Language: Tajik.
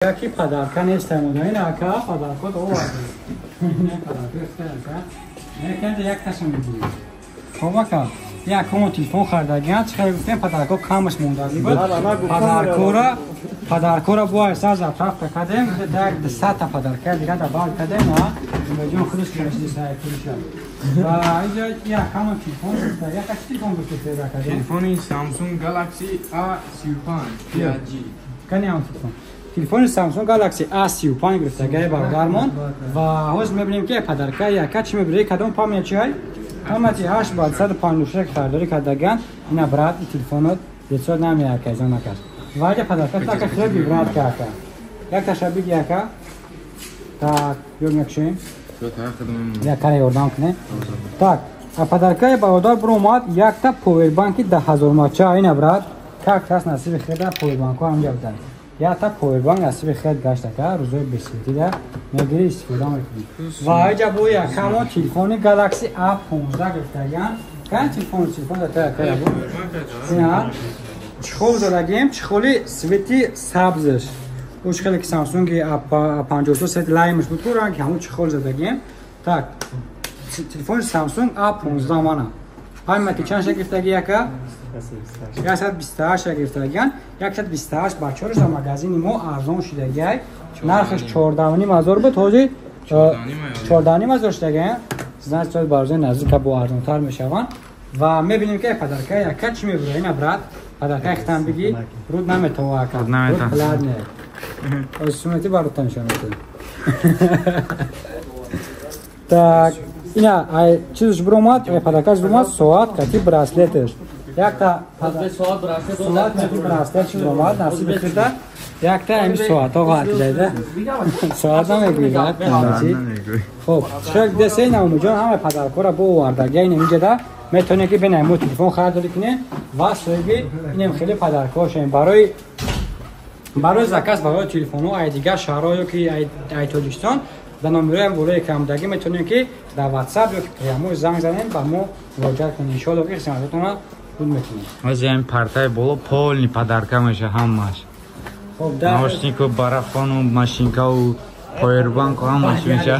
Яки подарка нест, ин ака подарка овард. Подарка не як ташон мегирем. Хоб, ака, якумо телефон хардагиан, чӣ хеле гуфтем, подарко камаш мондаги буд. Подаркора бояд са заправка кардем, як 200 та подарка дига добавить кардем, а Умедҷон худаш кашиди сай пулиша. Ва инҷа якамо телефон, яка телефон гуфтед кардем? Телефони Samsung Galaxy A35 5G. Кани ам телефон? Телефони Samsung Galaxy A35 гирифтагаи бародармон ва ҳозир мебинем, ки подарка яка чӣ мебире, кадом память чиай? Памяти 8 ба 156 харидорӣ кардаган. Ина, брат, и телефонот лицо намеяка изон накард. Ва иҷа подарка така хеле, брат, ка як таша биги, яка. Так, ё мекшем. Якара ёрдам кунем. Так, а подаркаи бародар биромад якта повербанки 10 000 мача. Ина, брат, как раз насиби хеда повербанкҳо ҳамҷа будан. Якта повербанк насиби хед гаштака, рӯзои бесветида мегири, истифода мекунӣ. Ва иҷа бо якамо телефони Galaxy A15 гирифтаган. Кан телефон дата. Ина чехол задагем, чехоли цвети сабзш. Уч хеле ки Samsung A53 сет лаймш буд ку, ранги ҳамун чехол задагем. Так, телефони Samsung A15 мана. Памяти чанд ша гирифтаги, яка? 128 гирифтагиан. 128 бачаҳош дар магазини мо арзон шудагиай. Нархаш 14,5 ҳазор буд, ҳозир 14,5 ҳазор шудагиан. Значит, соли барозои наздика бо арзонтар мешаванд. Ва мебинем, ки подарка яка чӣ мебура. Ина, брат, подарка хитам биги, руд наметова, ака. Руд платне. Сумати барота нишон. Так, ина ай чизш биромад, ай подаркаш биромад соат кати браслетш. Якта соат кати браслет биромад насиби хида. Якта ами соатҳо ғалтида. Соат намегӯӣ. Хоб, шак десе, ина Умиҷон ҳама подаркора бо овардаги. Ина инҷада метавонед, ки бинем, мо телефон харидорӣ кунем ва соҳиби инем хеле подаркҳо шавем. Барои заказ, барои телефонҳо ай дигар шаҳрҳо ё ки ай Тоҷикистон ба номероям болои экрандагӣ метавонем, ки дар WhatsApp ё ки прямой занг занем, ба мо муроҷиат кунем. Иншоалло, ки хизматотонро буд мекунем. Ҳозир ҳамин партаи боло полный подарка меша ҳамаш. Хоб. Наушнику, барафону, машинкаву, повербанку, ҳамаш меша.